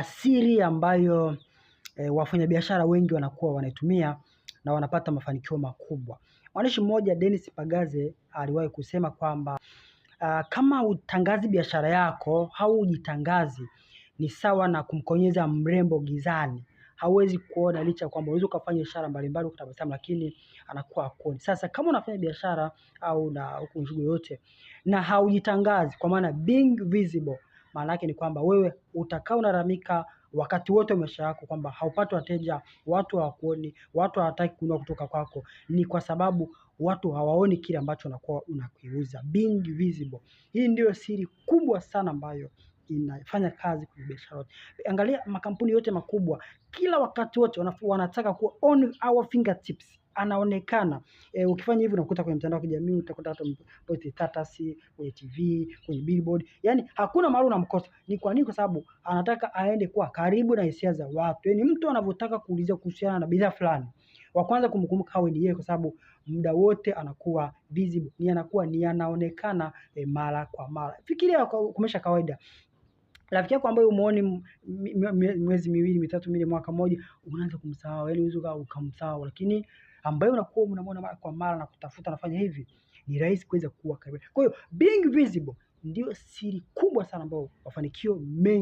Siri ambayo wafanyabiashara wengi wanakuwa wanaitumia na wanapata mafanikio makubwa. Mwandishi mmoja Dennis Pagaze aliwahi kusema kwamba kama utangazi biashara yako au ujitangazi ni sawa na kumkonyeza mrembo gizani. Hauwezi kuona licha kwamba unaweza ukafanya ishara mbalimbali ukatabasamu, lakini anakuwa hakuoni. Sasa kama unafanya biashara au na huko shughuli yoyote na haujitangazi, kwa maana being visible, maana yake ni kwamba wewe utakaa unalalamika wakati wote wa maisha yako kwamba haupati wateja, watu hawakuoni, watu hawataki kununua kutoka kwako. Ni kwa sababu watu hawaoni kile ambacho unakuwa unakiuza. Being visible. Hii ndiyo siri kubwa sana ambayo inafanya kazi kwenye biashara yote. Angalia makampuni yote makubwa, kila wakati wote wanataka kuwa on our fingertips, anaonekana. Ukifanya hivi unakuta kwenye mtandao wa kijamii, utakuta watu post status, kwenye TV, kwenye billboard. Yaani hakuna mahali unamkosa. Ni kwa nini? Kwa sababu anataka aende kuwa karibu na hisia za watu. Yaani mtu anavyotaka kuulizia kuhusiana na bidhaa fulani, wa kwanza kumkumbuka awe ni yeye, kwa sababu muda wote anakuwa visible, ni anakuwa ni anaonekana mara kwa mara. Fikiria kwa maisha kawaida, rafiki yako ambaye umuoni miezi miwili mitatu minne mwaka mmoja, unaanza kumsahau, yaani unaweza ukamsahau, lakini ambaye unakuwa unamwona mara kwa mara na kutafuta anafanya hivi, ni rahisi kuweza kuwa karibu. Kwa hiyo being visible ndio siri kubwa sana ambayo mafanikio mengi